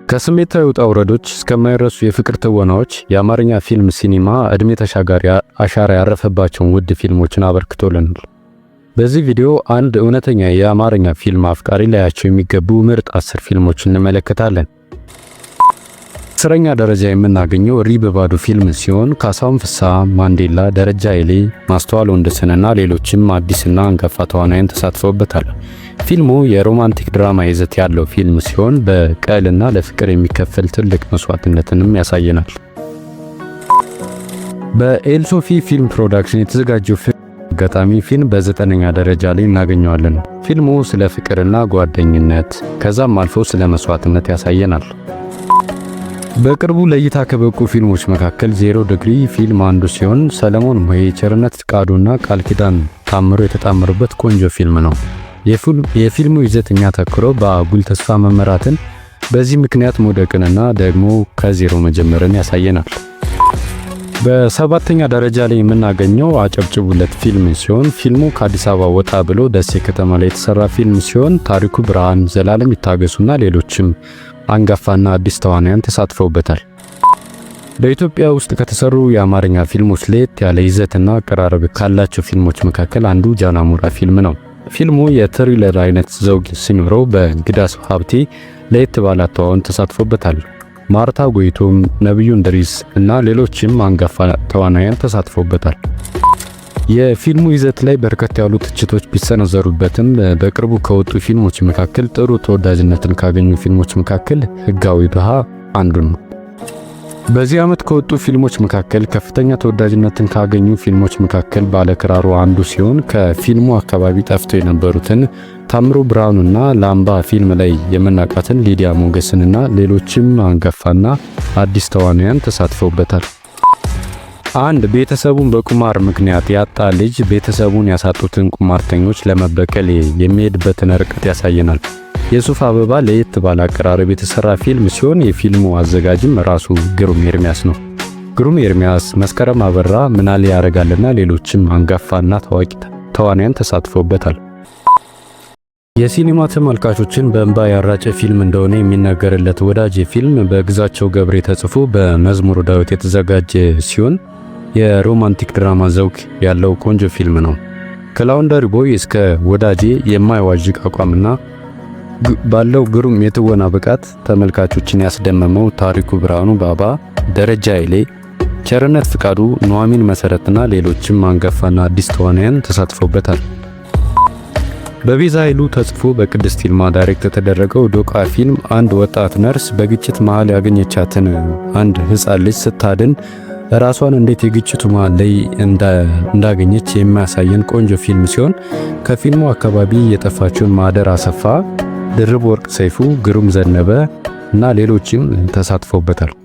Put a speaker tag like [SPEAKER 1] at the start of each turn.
[SPEAKER 1] ከስሜታዊ ውጣ ውረዶች እስከማይረሱ የፍቅር ትወናዎች የአማርኛ ፊልም ሲኒማ እድሜ ተሻጋሪ አሻራ ያረፈባቸውን ውድ ፊልሞችን አበርክቶልናል። በዚህ ቪዲዮ አንድ እውነተኛ የአማርኛ ፊልም አፍቃሪ ሊያያቸው የሚገቡ ምርጥ 10 ፊልሞችን እንመለከታለን። 10ኛ ደረጃ የምናገኘው እሪ በባዶ ፊልም ሲሆን ካሳሁን ፍስሐ፣ ማንዴላ፣ ደረጃ ኃይሌ፣ ማስተዋል ወንደሰንና ሌሎችም አዲስና አንጋፋ ተዋናያን ተሳትፈውበታል። ፊልሙ የ romantic ድራማ ይዘት ያለው ፊልም ሲሆን በቀልና ለፍቅር የሚከፈል ትልቅ መስዋዕትነትንም ያሳየናል። በኤልሶፊ ፊልም ፕሮዳክሽን የተዘጋጀው አጋጣሚ ፊልም በ9ኛ ደረጃ ላይ እናገኘዋለን። ፊልሙ ስለ ፍቅርና ጓደኝነት ከዛም አልፎ ስለ መስዋዕትነት ያሳየናል። በቅርቡ ለእይታ ከበቁ ፊልሞች መካከል ዜሮ ዲግሪ ፊልም አንዱ ሲሆን ሰለሞን ሙሄ፣ ቸርነት ፍቃዱና ቃል ኪዳን ታምሮ የተጣመሩበት ቆንጆ ፊልም ነው። የፊልሙ ይዘት የሚያተኩረው በአጉል ተስፋ መመራትን፣ በዚህ ምክንያት መውደቅንና ደግሞ ከዜሮ መጀመርን ያሳየናል። በሰባተኛ ደረጃ ላይ የምናገኘው አጨብጭቡለት ፊልም ሲሆን ፊልሙ ከአዲስ አበባ ወጣ ብሎ ደሴ ከተማ ላይ የተሰራ ፊልም ሲሆን ታሪኩ ብርሃን፣ ዘላለም ይታገሱና ሌሎችም አንጋፋና አዲስ ተዋናያን ተሳትፈውበታል። በኢትዮጵያ ውስጥ ከተሰሩ የአማርኛ ፊልሞች ለየት ያለ ይዘትና አቀራረብ ካላቸው ፊልሞች መካከል አንዱ ጃናሞራ ፊልም ነው። ፊልሙ የ thriller አይነት ዘውግ ሲኖረው በእንግዳሰው ሀብቴ ለየት ባለ አተዋወን ተሳትፎበታል። ማርታ ጎይቶም፣ ነብዩ እንድሪስ እና ሌሎችም አንጋፋ ተዋናያን ተሳትፎበታል። የፊልሙ ይዘት ላይ በርከት ያሉ ትችቶች ቢሰነዘሩበትም በቅርቡ ከወጡ ፊልሞች መካከል ጥሩ ተወዳጅነትን ካገኙ ፊልሞች መካከል ህጋዊ ድሃ አንዱ ነው። በዚህ ዓመት ከወጡ ፊልሞች መካከል ከፍተኛ ተወዳጅነትን ካገኙ ፊልሞች መካከል ባለክራሩ አንዱ ሲሆን ከፊልሙ አካባቢ ጠፍተው የነበሩትን ታምሮ ብርሃኑና ላምባ ፊልም ላይ የምናውቃትን ሊዲያ ሞገስንና ሌሎችም አንጋፋና አዲስ ተዋናያን ተሳትፈውበታል። አንድ ቤተሰቡን በቁማር ምክንያት ያጣ ልጅ ቤተሰቡን ያሳጡትን ቁማርተኞች ለመበቀል የሚሄድበትን ርቀት ያሳየናል። የሱፍ አበባ ለየት ባለ አቀራረብ የተሰራ ፊልም ሲሆን የፊልሙ አዘጋጅም ራሱ ግሩም ኤርሚያስ ነው። ግሩም ኤርሚያስ፣ መስከረም አበራ፣ ምናለ ያረጋልና ሌሎችም አንጋፋና ታዋቂ ተዋናያን ተሳትፈውበታል። የሲኒማ ተመልካቾችን በእንባ ያራጨ ፊልም እንደሆነ የሚነገርለት ወዳጄ ፊልም በግዛቸው ገብሬ ተጽፎ በመዝሙሩ ዳዊት የተዘጋጀ ሲሆን የ romantic ድራማ ዘውግ ያለው ቆንጆ ፊልም ነው። ከ Laundry Boy እስከ ወዳጄ የማይዋዥቅ አቋምና ባለው ግሩም የትወና ብቃት ተመልካቾችን ያስደመመው ታሪኩ ብርሃኑ ባባ፣ ደረጃ ኃይሌ፣ ቸርነት ፍቃዱ፣ ኑሐሚን መሰረትና ሌሎችም አንጋፋና አዲስ ተዋናያን ተሳትፈውበታል። በቤዛ ኃይሉ ተጽፎ በቅድስት ይልማ direct የተደረገው ዶቃ ፊልም አንድ ወጣት ነርስ በግጭት መሃል ያገኘቻትን አንድ ሕፃን ልጅ ስታድን ራሷን እንዴት የግጭቱ መሃል ላይ እንዳገኘች የሚያሳየን ቆንጆ ፊልም ሲሆን ከፊልሙ አካባቢ የጠፋችውን ማህደር አሰፋ፣ ድርብ ወርቅ ሰይፉ፣ ግሩም ዘነበ እና ሌሎችም ተሳትፈውበታል።